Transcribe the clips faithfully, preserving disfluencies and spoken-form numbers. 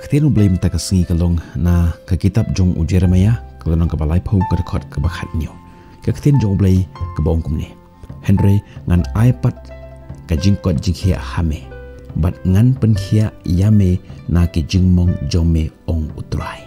Ka ktien U Blei mynta ka sngi ka long na ka kitab jong u Jeremiah, ka lynnong kaba laiphew, ka dkhot kaba khathynñiew. Ka ktien jong U Blei kaba ong kumne: Hynrei ngan ai pat ka jingkoit jingkhiah ha me, bad ngan pynkhiah ïa me na ki jingmong jong me, ong U Trai.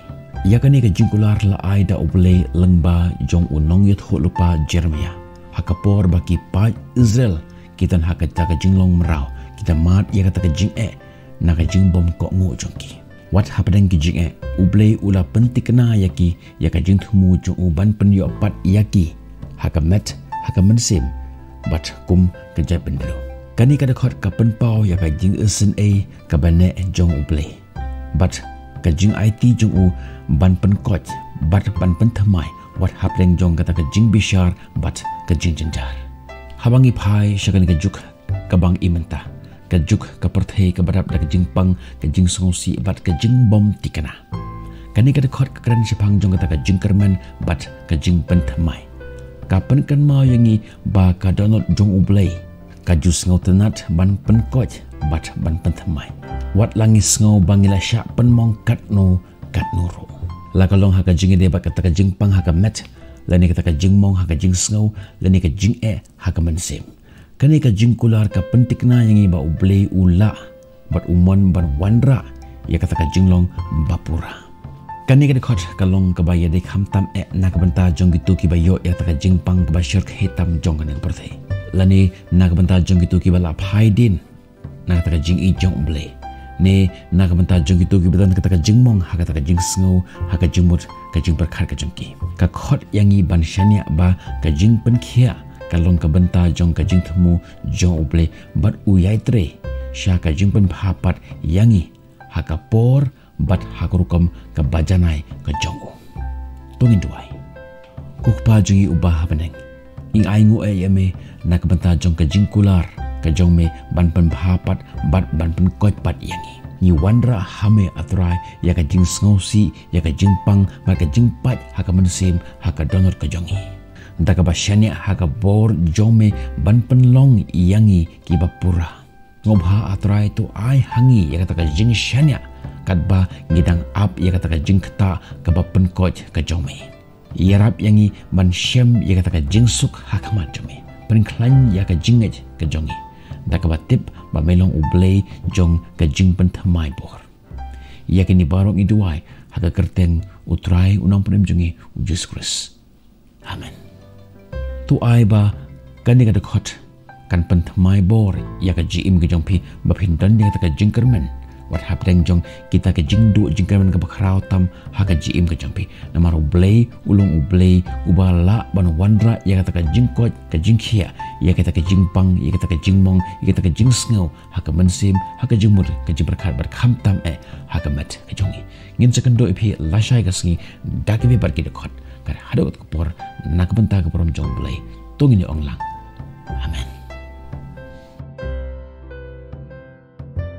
Ïa kane ka jingkular la ai da U Blei lyngba jong u nongïathuhlypa Jeremiah, ha ka por ba ki paid Israel ki don ha kata ka jinglong mraw, ki da mad ïa kata ka jingeh na ka jingbymkohnguh jong ki. Wat hapdeng ki jingeh, U Blei u la pynthikna ïa ki ïa ka jingthmu jong u ban pynïoh pat ïa ki ha ka met, ha ka mynsiem, bad kum ka jaitbynriew. Kane ka dkhot ka pynpaw ïa ka jingisynei kaba neh jong U Blei, bad ka jingaiti jong u ban pynkoit bad ban pynthymmai wat hapdeng jong kata ka jingbishar bad ka jingjynjar. Haba ngi phai sha kane ka juk kaba ngi im mynta, ka juk ka pyrthei kaba dap da ka jingpang, ka jingsngewsih bad ka jingbymthikna, kane ka dkhot ka kren shaphang jong kata ka jingkyrmen bad ka jingpynthymmai. Ka pynkynmaw ïa ngi ba ka dohnud jong U Blei ka ju sngewtynnat ban pynkoit bad ban pynthymmai, wat la ngi sngew ba ngi la shah pynmong katno katno ruh. La ka long ha ka jingïadei bad kata ka jingpang ha ka met, lane kata ka jingmong ha ka jingsngew, lane ka jingeh ha ka mynsiem. Kane ka jingkular ka pynthikna ïa ngi ba U Blei u lah bad u mon ban wanrah ïa kata ka jinglong ba pura. Kane ka dkhot ka long kaba ïadei khamtam eh na ka bynta jong kito kiba ïoh ïa kata ka jingpang kaba shyrkhei tam jong kane ka pyrthei, lane na ka bynta jong kito kiba la phai dien na kata ka jingïeit jong U Blei, ne na ka bynta jong kito kiba don kata ka jingmong ha kata ka jingsngew, ha ka jingmut, ka jingpyrkhat ka jong ki. Ka khot ïa ngi ban shaniah ba ka jingpynkhiah ka long ka bynta jong ka jingthmu jong U Blei, bad u ïai trei sha ka jingpynbha pat ïa ngi ha ka por bad ha ka rukom kaba janai ka jong u. To ngin duwai. Ko Kpa jong ngi uba ha bneng, ngi ainguh eh ïa me na ka bynta jong ka jingkular ka jong me ban pynbha pat bad ban pynkoit pat ïa ngi. Ngi wanrah ha me, A Trai, ïa ka jingsngewsih, ïa ka jingpang bad ka jingpait ha ka mynsiem, ha ka dohnud ka jong ngi, da kaba shaniah ha ka bor jong me ban pynlong ïa ngi kiba pura. Sngewbha, A Trai, to ai ha ngi ïa kata ka jingshaniah katba ngi dang ap ïa kata ka jingktah kaba pynkoit ka jong me. Ïarap ïa ngi ban shem ïa kata ka jingsuk ha khmat jong me. Pynkhlaiñ ïa ka jingngeit ka jong ngi da kaba tip ba me long U Blei jong ka jingpynthymmai bor. Ïa kine baroh ngi duwai ha ka kyrteng U Trai, U Nongpynim jong ngi, U Jisu Khrist. Amen. To ai ba kane ka dkhot kan pynthymmai bor ïa ka jingim ka jong phi, ba phin don ïa kata ka jingkyrmen wat hapdeng jong kita ka jingduh jingkyrmen kaba khraw tam ha ka jingim ka jong phi. Namar U Blei u long U Blei uba lah ban wanrah ïa kata ka jingkoit ka jingkhiah, ïa kata ka jingpang, ïa kata ka jingmong, ïa kata ka jingsngew ha ka mynsiem, ha ka jingmut, ka jingpyrkhat bad khamtam eh ha ka met ka jong ngi. Ngin sa kynduh ïa phi lashai ka sngi da kiwei pat ki dkhot. Ka dei haduh katta ka por, na ka bynta ka burom jong U Blei, to ngin ïa ong lang: Amen.